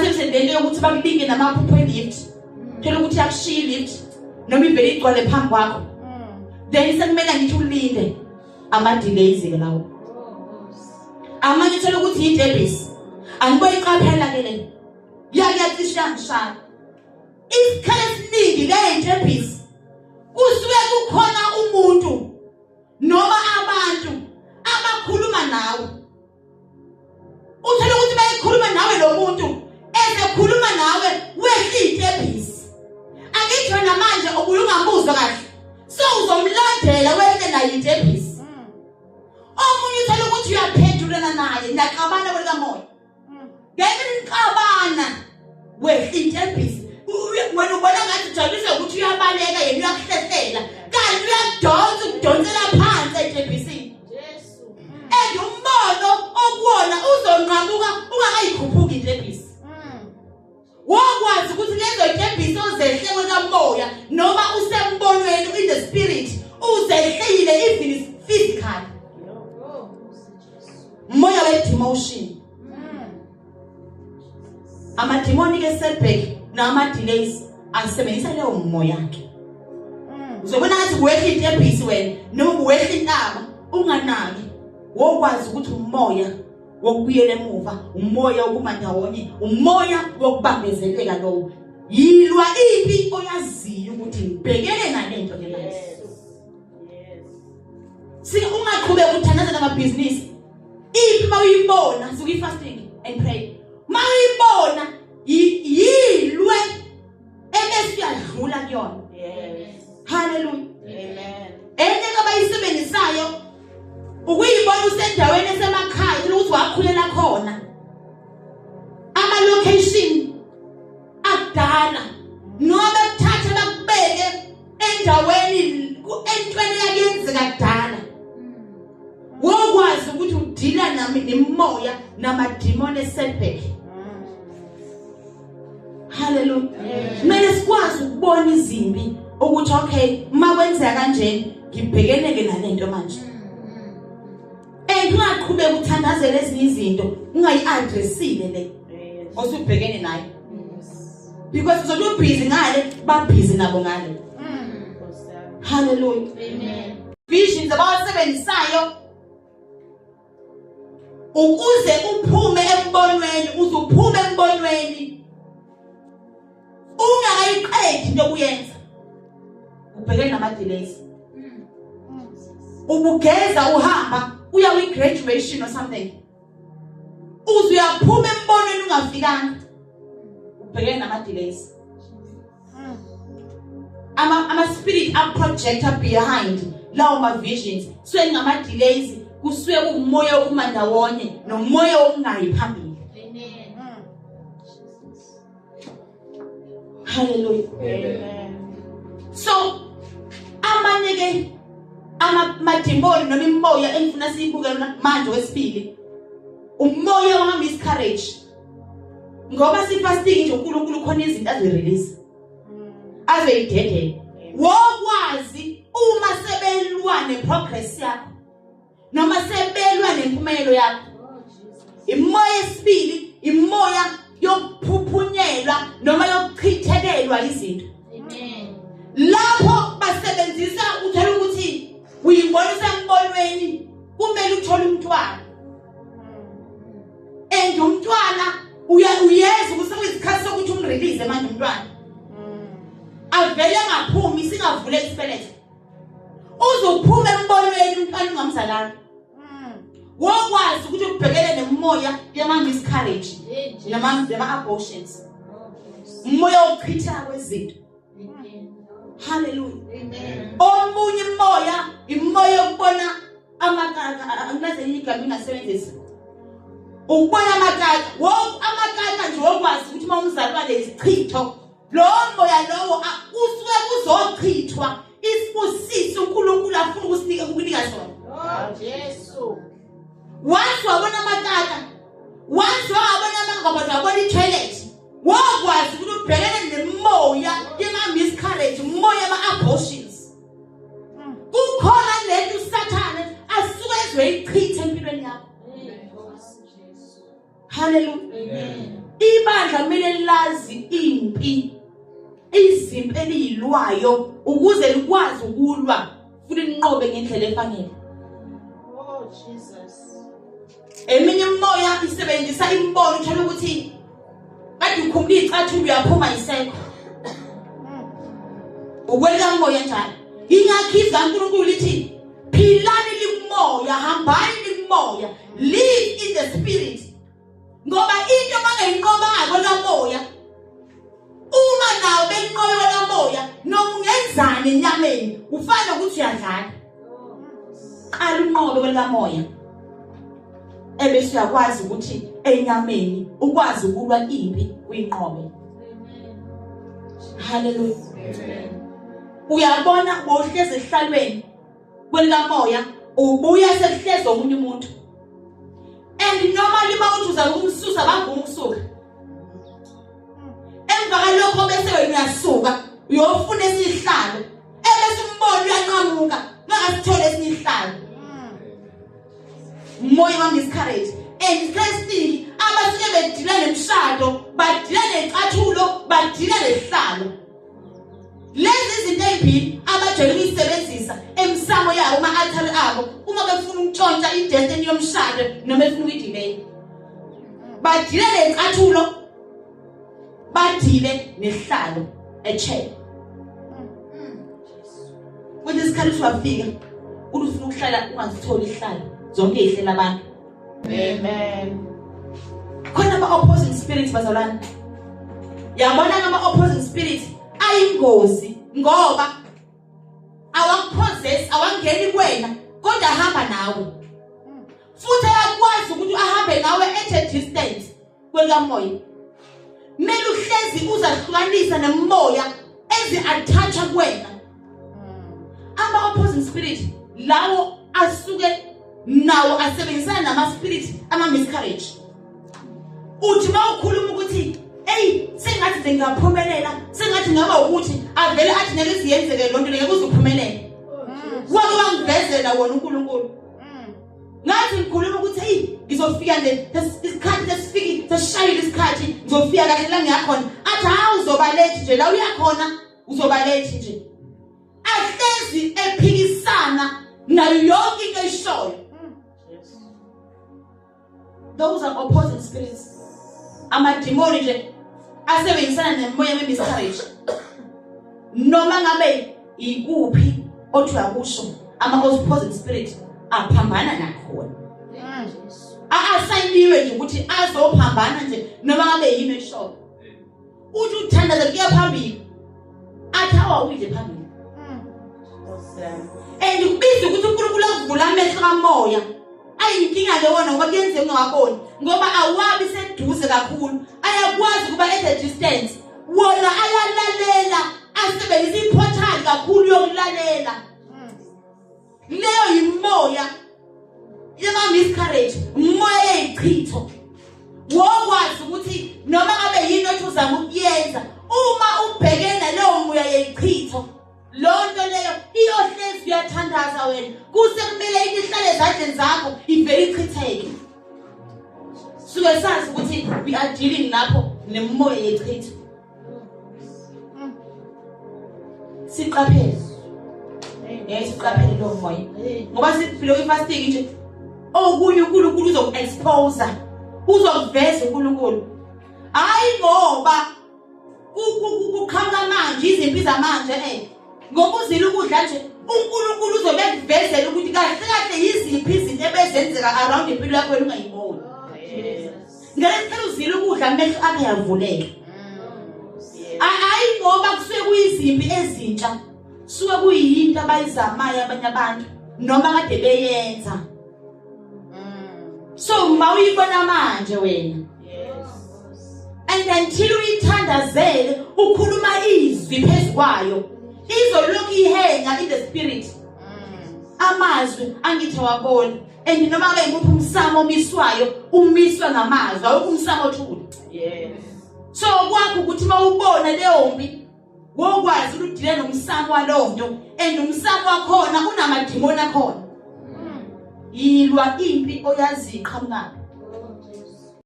Basebenzise lento yokuthi bakulinge namaphupho e-lift, thola ukuthi yakushiya i-lift noma ivele igcwale phambi kwakho, then sekumele ngithi ulinde ama-delays ke lawo. Amanye uthola ukuthi yidebhisi, angiboyiqaphela ke le yakuyacisha yangishaya. Isikhathi esiningi le yidebhisi kusuke kukhona umuntu noma abantu abakhuluma nawe, uthole ukuthi bayikhuluma nawe lo muntu esekhuluma nawe wehla iy'tebhisi. Angithi wena manje ubuye ungamuzwa kahle, so uzomlandela wehle naye iy'tebhisi. Omunye uthole ukuthi uyaphendulana naye, niyaxabana kwelikamoya. Ngeke nixabana wehla intebhisi, wena ubona ngathi ujabulisa ukuthi uyabaleka, yena uyakuhlehlela, kanti uyakudonsa, ukudonsela phansi etebhisini. And umbono okuwona uzonqamuka ungakayikhuphuki intebhisi. Wokwazi ukuthi lezo ntebhisi ozehle kwekamoya noma usembonweni in the spirit uzehlile even physically. Moya we-demotion, amadimoni ke setback nama-delays asebenzisa leyo moya ke. Uzobona ngathi kuwehla intebhisi wena noma kuwehla intaba, unganaki. Wokwazi ukuthi umoya wokubuyela emuva, umoya wokuma ndawonye, umoya wokubambezeleka lowo. Yilwa impi oyaziyo ukuthi ngibhekene nalento ke manje. Si ungaqhubeka uthandaza namabhizinisi. Impi mawuyibona, suke fasting and pray. Mawuyibona yilwe ebese uyadlula kuyona. Yes. Hallelujah. Amen. Enye abayisebenzisayo ukuyibona usendaweni esemakhaya, ukuthi wakhulela khona, ama location akudala, noma bekuthathe bakubeke endaweni entweni yakuyenzeka kudala. Wokwazi ukuthi udila nami nemimoya namadimoni esetback. Hallelujah. Kumele sikwazi ukubona izimpi ukuthi okay, uma kwenzeka kanje ngibhekene ke nalento manje. And ungaqhubeka uthandazele ezinye izinto ungayi-addressile le osubhekene nayo, because uzobe ubhizi ngale, babhizi nabo ngale. Hallelujah. Amen. Visions abawasebenzisayo ukuze uphume embonweni, uzuphume embonweni ungakayiqedi into okuyenza, ubhekene nama-delays. Ubugeza uhamba uya kwi-graduation or something, uze uyaphuma embonweni ungafikanga, ubhekene nama-delays. Ama spirit a-projector behind lawo ma-visions suke ngama-delays, kusuke kuwumoya wokuma ndawonye nomoya wokungayi phambili. Amen. Hallelujah. Amen. So amanye ke amadimoni noma imimoya engifuna siyibuke manje wesibili, umoya wama-miscarriage, ngoba sifasting nje uNkulunkulu khona izinto azoyirelease, azoyidedela. Wokwazi uma sebelwa neprogress yakho noma sebelwa nempumelelo yakho. Imoya esibili, imoya yokuphuphunyelwa noma yokuchithekelwa izinto. Amen. Lapho basebenzisa, uthola ukuthi uyibona usembonweni kumele uthole umntwana, and umntwana uyeza ukuthi sekuyisikhathi sokuthi umrelease manje umntwana, avele engaphumi, singavule isibeletho, uzophuma embonweni umntwana ungamzalanga. Wokwazi ukuthi ubhekele nemimoya yama-miscarriage nama-abortions, umoya wokuchitheka kwezinto. Haleluya. Amen. Omunye imoya, imoya yokubona amakaka. Anginaze igama engasebenzisa, ukubona amakaka wo amakaka nje. Wokwazi ukuthi uma umzalwane isichitho, lowo moya lowo kusuke kuzochithwa isibusiso uNkulunkulu afuna ukusinika, ukunika sona. Oh Jesu. Once wabona amakaka, once wabona amangobhodo, wabona i-toilet, wokwazi ukuthi ubhekene nemoya yema-miscarriage, umoya yama-abortions. Kukhona lento uSathane asuke ezoyichitha empilweni yakho. Haleluya. Amen. Ibandla kumele lazi impi, izimpi eliyilwayo ukuze likwazi ukulwa futhi linqobe ngendlela efanele. Oh Jesus. Eminye imimoya isebenzisa imibono, uthola ukuthi kade ukhumula iy'cathulo uyaphuma isekho. Ukwelika moya njalo. Ingakho izwi kaNkulunkulu lithi philani likumoya, hambani likumoya, live in the spirit. Ngoba into bangayinqobanga kwelamoya, uma nawo benqobe kwelamoya, noma ungenzani enyameni ufana nokuthi uyadlala. Qala unqobe kwelamoya, ebese uyakwazi ukuthi enyameni ukwazi ukulwa impi uyinqobe. Haleluya. Uyabona bohlezi esihlalweni kwelikamoya, ubuya sekuhlezi omunye umuntu, and normally uma uthi uzama ukumsusa bavuma ukusuka. Emva kalokho bese wena uyasuka uyofuna esihlalo, ebese umbona uyanqamuka ungasithole esinye isihlalo. Moya wa miscarriage. And isikhathi esiningi abasuke bedila nemishado, badila necathulo, badila nesihlalo. Lezi izinto ezimbili abajwayele ukuyisebenzisa emsamo yabo, ama-altar abo, uma befuna ukutshontsha i-destiny yomshado noma befuna ukuyidelay. Badile necathulo, badile nesihlalo echair. Kwesinye isikhathi usuwafika uthi ufuna ukuhlala ungasitholi isihlalo, zonke ihlela abantu. Amen. Khona ama-opposing spirits bazalwane. Yabona ama-opposing spirits ayingozi ngoba awakupossess, awangeni kuwena kodwa ahamba nawe. Futhi ayakwazi ukuthi ahambe nawe at a distance kwelikamoya. Kumele uhlezi uzahlukanisa nemoya ezi-attacha kuwena. Ama-opposing spirit lawo asuke nawo asebenzisana nama-spirit ama-miscarriage. Uthi uma ukhuluma ukuthi eyi sengathi nje ngingaphumelela, sengathi ngaba ukuthi avele athi ngeke iziyenzeke loo nto, ngeke uze uphumelele. Wake wangivezela wona uNkulunkulu. Ngathi ngikhuluma ukuthi hey ngizofika nje isikhathi sesifiki, sesishayile isikhathi, ngizofika kahle la ngiyakhona. Athi hawu uzoba late nje la uyakhona, uzoba late nje. Ahlezi ephikisana nayo yonke into eyishoyo. Those are opposing spirits. Amadimoni nje asebenzisana nemoya we-miscarriage. Noma ngabe ikuphi othi uyakusho, ama-opposing spirit aphambana nakhona. A-asayiniwe nje ukuthi azophambana nje noma ngabe yini eshoyo. Uthi uthandaza kuya phambili, athi awawile phambili. And kubiza ukuthi uNkulunkulu akuvula amehlo kamoya. Ayinkinga ke wona ngoba kuyenzeka ungawaboni, ngoba awabi seduze kakhulu, ayakwazi ukuba at a distance. Wona ayalalela, asebenzisa iportal kakhulu yokulalela. Leyo yimoya yema miscarriage, umoya yeyichitho. Wokwazi ukuthi noma ngabe yini othi uzama ukuyenza, uma ubhekene naleyo moya yeyichitho, leyo nto leyo iyohlezi uyathandaza wena, kuse kumele into ihlale ezandleni zakho ivele ichitheke. Suke sazi ukuthi we are dealing lapho nemoya yechitho. Siqaphele. Siqaphele lo moya. Ngoba siphile kwi-fasting nje, okunye uNkulunkulu uzoku-expose, uzokuveza uNkulunkulu. Hayi ngoba kuqhamuka manje izimpi zamanje ngoba uzile ukudla nje, uNkulunkulu uzobe ekuvezela ukuthi kahle kahle yiziphi izinto ebezenzeka around impilo yakho wena ungayiboni. Ngesikhathi uzile ukudla amehlo akhe ayavuleka. Hayi ngoba kusuke kuyizimpi ezintsha, suke kuyinto abayizamayo abanye abantu noma kade beyenza. So uma uyibona manje wena, and until uyithandazele ukhuluma izwi phezu kwayo, izolokhu ihenga in the spirit. Amazwi angithi awaboni, and noma ngabe ngikuphi umsamo omiswayo umiswa ngamazwi, awukho umsamo othule. So kwakho ukuthi uma ubona leyo mpi wokwazi ukuthi udile nomsamo walowo nto, and umsamo wakhona unamadimoni akhona. Yilwa impi oyazi iqhamukaphi.